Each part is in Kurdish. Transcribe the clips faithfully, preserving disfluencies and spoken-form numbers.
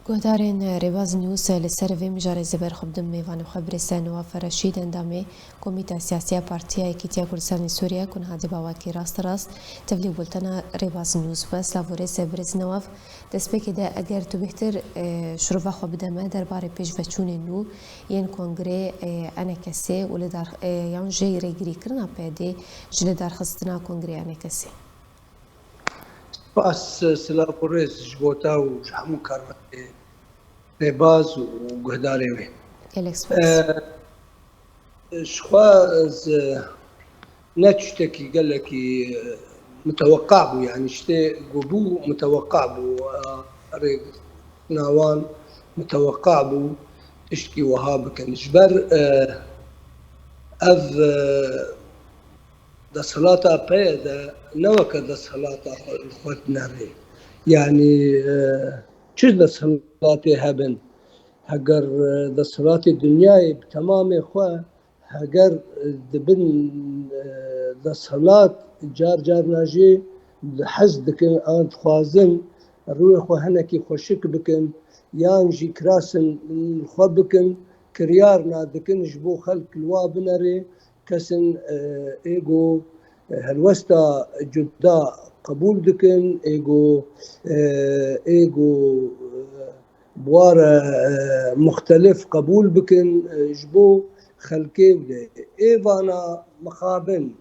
Guhdarên Rêbaz News, li ser vê mijarê zêber xwe bidim mêvanê xwe birêz Newaf Reşîd, endamê Komîta Siyasî ya Partiya Yekîtiya Kurdistanê Sûriye, ku niha dê bawakî rasterast tevlî bultena Rêbaz News be. Silav û rêz birêz Newaf. Destpêkê de eger tu bêhtir, e, şirova xwe bide me derbarê pêşveçûnên nû yên kongrê, e, ENKSê û li dar, e, yan jî rêgirîkirina P Y D'ê ji lidarxistina kongrê ENKSê. Spas, silav û rêz ji bo te û ji hemû karmendê Rêbaz û guhdarê wê. Gelek spas. E, ji xwe ez, e, ne tiştekî gelekî, e, miteweqa bû, yanî ji tê ku bû miteweqa bû, e, rêkirina wan miteweqa bû tiştkî wiha bikin. Ji ber, e, ev, e, desthilata P Y D ne weke desthilata xwe, xwe dinere. Yanî, e, çi desthilatê hebin, heger, e, desthilatê dinyayê bi temamê xwe, heger, e, dibin, e, desthilat car carna jî hez dikin an dixwazin rûyê xwe hinekî xweşik bikin, yan jî kirasin xwe bikin, kiryar nadikin ji bo xelk li wa binerê, kesin, e, ê ku, e, helwesta cuda qebûl dikin, ê ku, e, ê ku, e, bi wa re, e, muxtelif qebûl bikin, e, ji bo xelkê û lê ê vana mixabin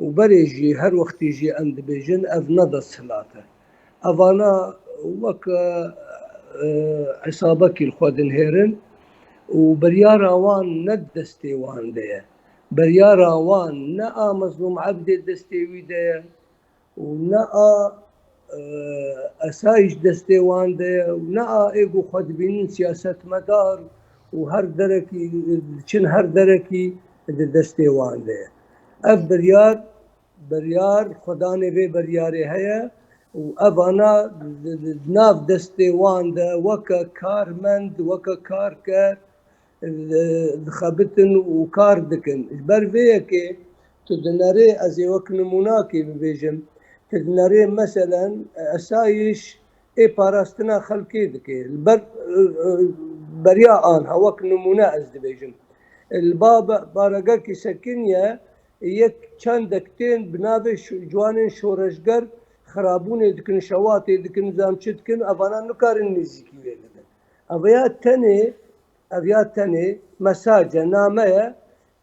û berê jî her wextî jî em dibêjin ev ne desthilat e. Evana weke, e, hesabekî li xwe dinihêrin û biryara wan ne destê wan de ye. Biryara wan ne a Mezlûm Ebdê destê wî de ye û ne a, e, Esayîş destê wan de ye û ne a ê ku xwe dibînin siyasetmedar û her derekî, diçin her derekî di destê wan de ye. Ev biryar, biryar, xwedanê vê biryarê heye û evana di, di, di nav destê wan de weke karmend, weke karker, di, dixebitin û kar dikin. Ji ber vê yekê tu dinerê, ez ê wek nimûnakê bibêjim, tu dinerê meselen Esayîş ê parastina xelkê dike. Li ber, e, e, beriya anha wek nimûne ez dibêjim. Li ba, ba, Baregekî Sekiniye yek çendek tên bi navê şo-, ciwanên şoreşger xirabûnê dikin, şewatê dikin, nizam çi dikin, evana nikarin nêzîkî wê bibin. Ev ya tenê, ev ya tenê mesaje, name ye,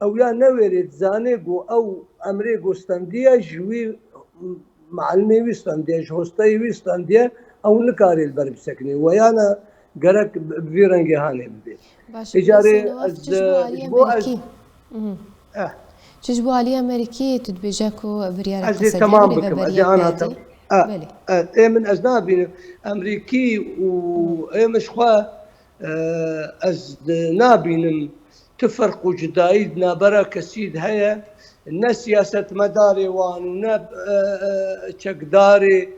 ew ya newêrê dizanê ku ew emrê ku stendiye ji wî, mealimê wî stendiye, ji hosteyê wî stendiye, ew nikare li ber bisekine. Weyana gerek bi, bi vî rengê hanê bibe. Baş, Îcarê Hüseyin Newaf, ez, çi ji bo e, aliyê ji bo ez, Amerîkî? Mhm. Eh. Çi ji bo aliyê Amerîkî tu dibêje ku biryara Ez ê qesediyê temam wê bikim, ez ê beriya ana pê D? Te-, eh, Belê. Eh, ê min ez nabînim. Amerîkî û ê min ji xwe, eh, ez di-, nabînim tu ferq û cudayî di navbera kesî de heye. Ne siyasetmedarê wan û ne, eh, eh, çekdarê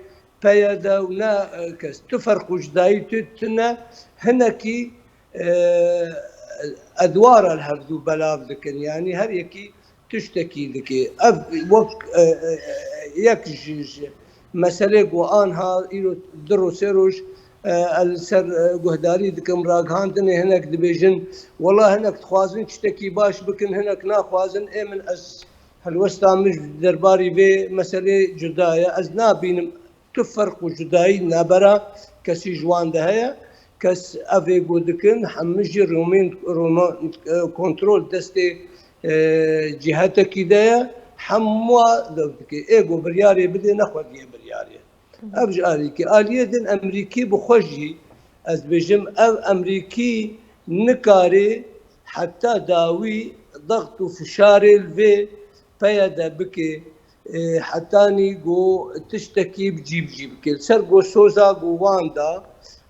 P Y D û ne, e, kes. Tu ferq û cudayî tu tune, hinekî, e, edwara li hevdû belav dikin. Yanî her yekî tiştekî dike. Ev wek, e, e, e, yek ji, ji meselê ku anha îro du roj sê roj, e, ez li ser, e, guhdarî dikim, ragihandinê hinek dibêjin, wela hinek dixwazin tiştekî baş bikin, hinek naxwazin. Ê min ez helwesta min ji derbarî vê meselê cuda ye. Ez nabînim tu ferq û cudayî nabera kesî ji wan de heye. Kes ev ê ku dikin, hemû jî romên, roma-, e, kontrol destê, e, cîhetekî de ye. Hemû dev dike. Ê ku biryarê bidê, nexwediye biryarê. Ev ji alîkî. Aliyê din Emerîkî bi xwe jî, ez dibêjim, ev Emerîkî nikare heta dawî dext û fişarê li vê P Y D bike. E, hetanî ku tiştekî bi cî bi cî bike. Li ser ku soza ku wan da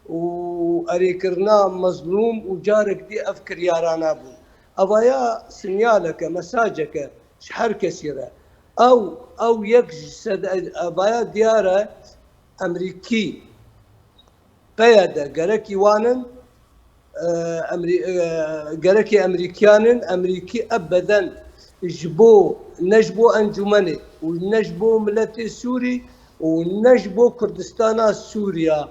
û erêkirina mezlûm û carek dî ev kiryarana bûn. Evaya sinyaleke, mesajeke ji her kesî re. Ew, ew yek ji sed, evaya diyar e, Emerîkî, P Y D gerekî wan in, e, Emerî-, e, gerekî Emerîkiyan in, Emerîkî ebeden ji bo, ne ji bo encûmenê û ne ji bo miletê Sûrî û ne ji bo Kurdistana Sûriya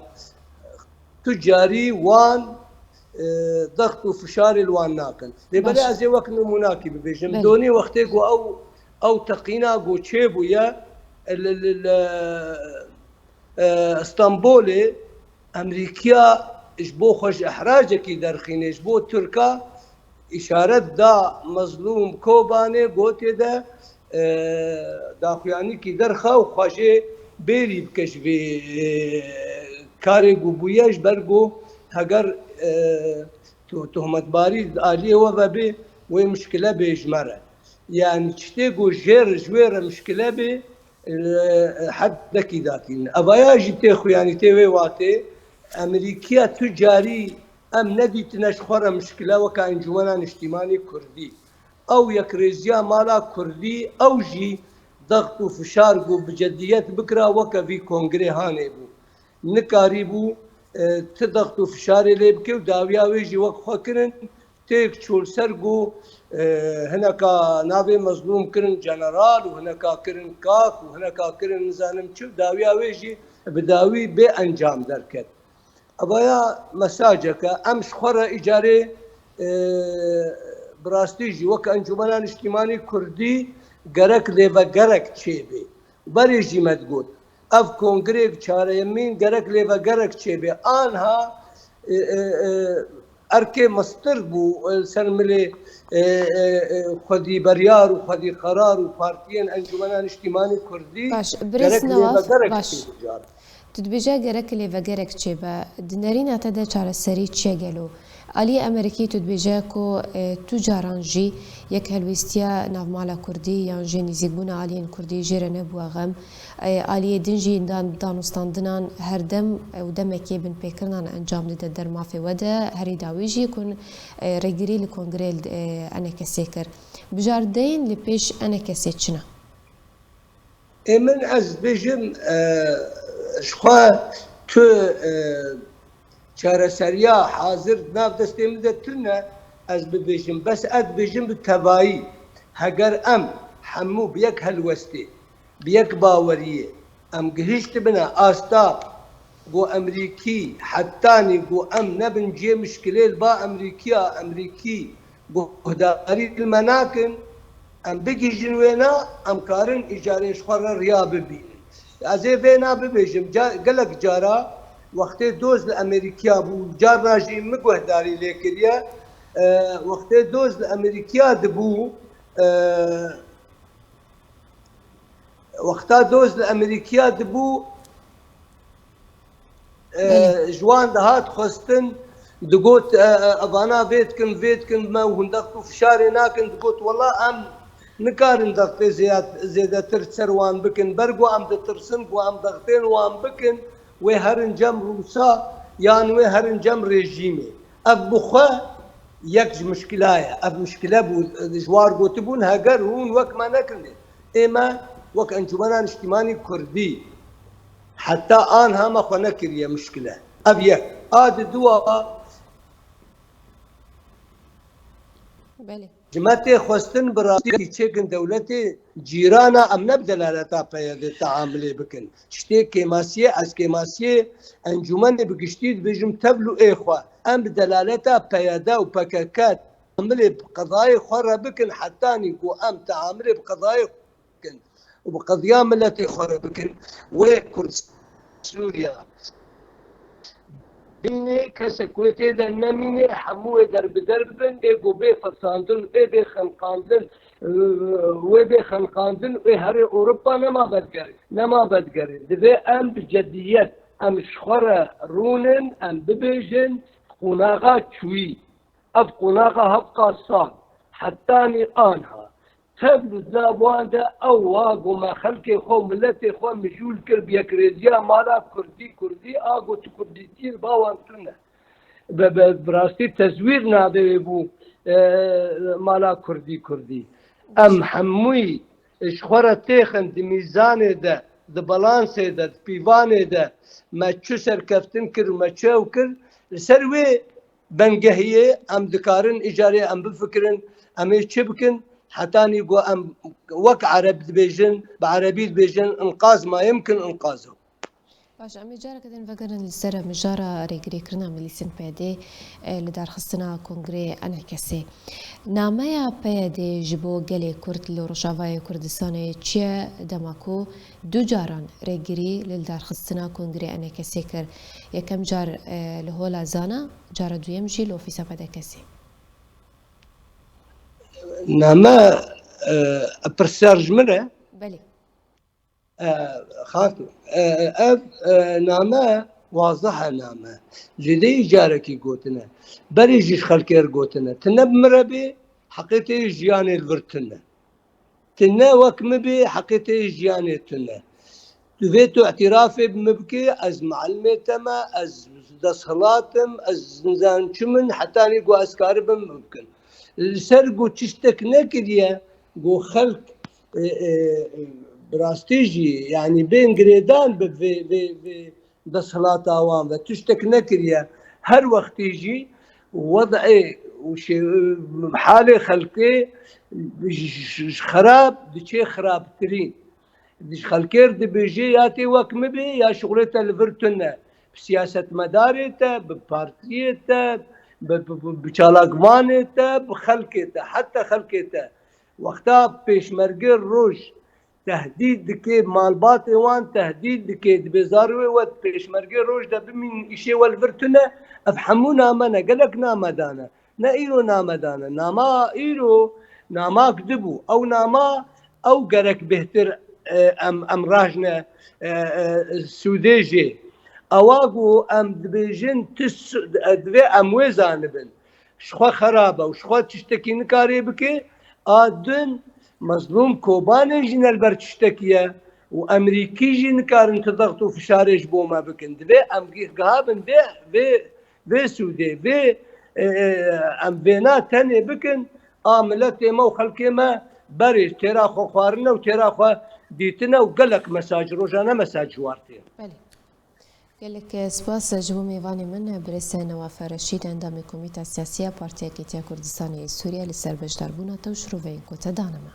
tu carî wan, e, dext û fişarê li wan nakin. Lê belê ez ê wek nimûnakî bibêjim. Donê wextê ku ew, ew teqîna ku çêbûye, e, li, li, li, e, Stenbolê Emerîkiya ji bo xwe ji ihracekî derxînê, ji bo Tirka îşaret da Mezlûm Kobanê, gotê de, e, daxuyanîkî derxe û xwe jê bêrî bike ji vê, e, karê ku bûye, ji ber ku heger, e, to-, tohmetbarî aliyê we vebê, wê mişkile bê ji me re. Yani tiştê ku jê re, ji wê re mişkile bê, e, herdekî datînin. Evaya jî tê xuyanî, tê wê watê, Emerîkiya tu carî em nedîtine ji xwe re mişkile weke Encûmena Niştîmanî Kurdî. Ew yekrêziya mala Kurdî, ew jî dext û fişar ku bi ceddiyet bikira weke vî kongrê hanê bû. Nikarîbû, e, ti dext û fişarê lê bike û dawiya wê jî wek xwe kirin, têk çû li ser ku, e, hineka navê Mezlûm kirin general û hineka kirin kak û hineka kirin nizanim çi, dawiya wê jî bi dawî bê encam derket. Evaya mesajeke, em ji xwe re îcarê, e, bi rastî jî wek Encûmena Niştîmanî Kurdî gerek lêvegerek çêbê. Berê jî me digot, ev kongreyek çaremîn gerek lêvegerek çêbê. Anha, e, e, e, erkê mestir bû, e, ser milê, e, e, e, xwedî beryar û xwedî qerar û partiyên Encûmena Niştîmanî Kurdî. Baş, birêz gerek Newaf, lêvegerek baş. Çêbû car. Tu dibêje gerek lêvegerek çêbe. Di nerîna te de çareserî çi ye gelo? Aliyê Amerîkî tu dibêje ku, e, tu caran jî yek helwêstiya navmala Kurdî yan jî nêzîkbûna aliyên Kurdî jê re nebûye xem. E, aliyê din jî dan-, danûstandinan her dem, e, û demekê binpêkirinan encam dide der mafê we de. Herî dawî jî ku, e, rêgirî li kongreyê, e, ENKSê kir. Bijardeyên li pêş ENKSê çi ne? Ê min ez dibêjim, e, ji xwe tu, e, çareseriya hazir di nav destê min de tune, ez bibêjim. Bes ez dibêjim bi tevayî. Heger em hemû bi yek helwestê, bi yek baweriyê, em gihiştibine asta ku Emerîkî, hetanî ku em nebin cihê mişkilê li ba Emerîkiya, Emerîkî guhdarî li me nakin, em bigihîjin wêna, em karin îcarê ji xwe re riya bibînin. Ez ê vêna bibêjim, ca-, gelek cara wextê doz li Emerîkiya bû, carna jî min guhdarî lê kiriye, e, wextê doz li Emerîkiya dibû, e, wexta doz li Emerîkiya dibû, e, Belê. Ji wan dihat xwestin, digot, e, e, evana vê dikin, vê dikin, me hûn dext û fişarê nakin, digot, wela em nikarin dextê zêyat-, zêdetir ser wan bikin, ber ku em ditirsin ku em dextên wan bikin, wê herin cem Rûsa yan wê herin cem rejîmê. Ev bi xwe yek ji mişkila ye. Ev mişkile bû, ji war gotibûn, heger hûn wek me nekin lê. Ê me wek Encûmena Niştîmanî Kurdî heta anha me xwe nekiriye mişkile. Ev yek. A di dua Belê. Ji me tê xwestin bi rastî çêkin dewletê cîrana em ne bi delaleta P Y D teamilê bikin. Tiştê kêmasiyê, ez kêmasiyê encûmenê bi giştî dibêjim tevl û ê xwe. Em bi delaleta P Y D û P K K teamilê bi qedayê xwe re bikin, hetanî ku em teamilê bi qedayê bikin û bi qediya miletê xwe re bikin, wê Kurd Sûriya bînê, kesek wê tê de nemînê, hemû wê derbider bibin, ê ku bê firsandin, ê bê xenqandin, wê bê xenqandin, wê herê Ewropa nema vedigerê, nema vedigerê. Divê em bi cediyet, em ji xwe re rûnin, em bibêjin, qonaxa çûyî. Ev qonaxa hevqa sal, hetanî anha, tevl û di nav wan de ew wa ku me xelkê xwe û miletê xwe mijûl kir bi yekrêziya mala Kurdî, Kurdî, a ku tu Kurdîtiyê li ba wan tune. Bi, bi, bi rastî tezwîr navê wê bû, e, mala Kurdî, Kurdî. Em hemûyî ji xwe re têxin di mîzanê de, di balansê de, di pîvanê de me çi serkeftin kir û me çi ew kir, li ser wê bengehiyê em dikarin îcarê em bifikirin, em ê çi bikin, hetanî ku em wek ereb dibêjin, bi erebî dibêjin, inqaz ma yemkin inqazo. Baş, em ê careke din vegerin li ser mijara rêgirêkirina milîsên P Y D'ê, e, li darxistina Kongreyê ENKSê. Nameya P Y D'ê ji bo gelê Kurd li Rojavayê Kurdistanê çi ye, dema ku du caran rêgirî li darxistina Kongreyê ENKSê kir. Yekem car, e, li Hola Zana, cara duyem jî li ofîsa P D K'ê. Name, e, pirsiyar ji min e. Belê. E, Xakim, e, ev, e, name wazih e name. Ji dê carekî gotine. Berê jî ji xelkê re gotine. Tine bi min re bê, heqê tê jiyanê li vir tune. Tine wek min bê, heqê tê jiyanê tune. Tu vê tu îtirafê bi min bikê, ez muelimê te me, ez desthilat im, ez nizan çi min, hetanî ku ez karibim bikin. Li ser ku tiştek nekiriye, ku xelk, e, e, bi rastî jî, yanî bên girêdan bi vê, vê, vê desthilata wan ve tiştek nekiriye. Her wextî jî wed'ê û şê-, halê xelkê ji, ji, ji xirab diçe xirabtirîn. Ji xelkê re dibêje ya tê wek min bê ya şixulê te li vir tune. Bi siyasetmedarê te, bi partiyê te, bi, bi, bi, bi çalakvanê te, bi xelkê te, heta xelkê te. Wexta pêşmerge roj tehdîd dike, malbatê wan tehdîd dike, dibê zarê wê wet pêşmergê roj de bimînin, îşê we li vir tune, ev hemû name ne, gelek name dane. Ne îro name dane. Nama îro, namak dibû. Ew nama, ew gerek bêhtir, e, em, em rajne, e, e, sûdê jê. Ewa ku em dibêjin, tu su-, e, divê em wê zanibin. Ji xwe xerab e û ji xwe tiştekî nikare bike, a din Mezlûm Kobanê jî ne li ber tiştekî ye û Emerîkî jî nikarin tu dext û fişarê ji bo me bikin. Divê em gih-, giha bin vê, vê, vê sûdê, vê, e, e, em vêna tenê bikin, a miletê me û xelkê me berê têra xwe xwarine û têra xwe dîtine û gelek mesaj, rojane mesaj ji war tê. Belê. Gelek spas ji bo mêvanê min, birêz Newaf Reşîd, endamê Komîta Siyasî ya Partiya Yekîtiya Kurdistanê yê Sûriyê, li ser beşdarbûna te û şiroveyên ku te dane me.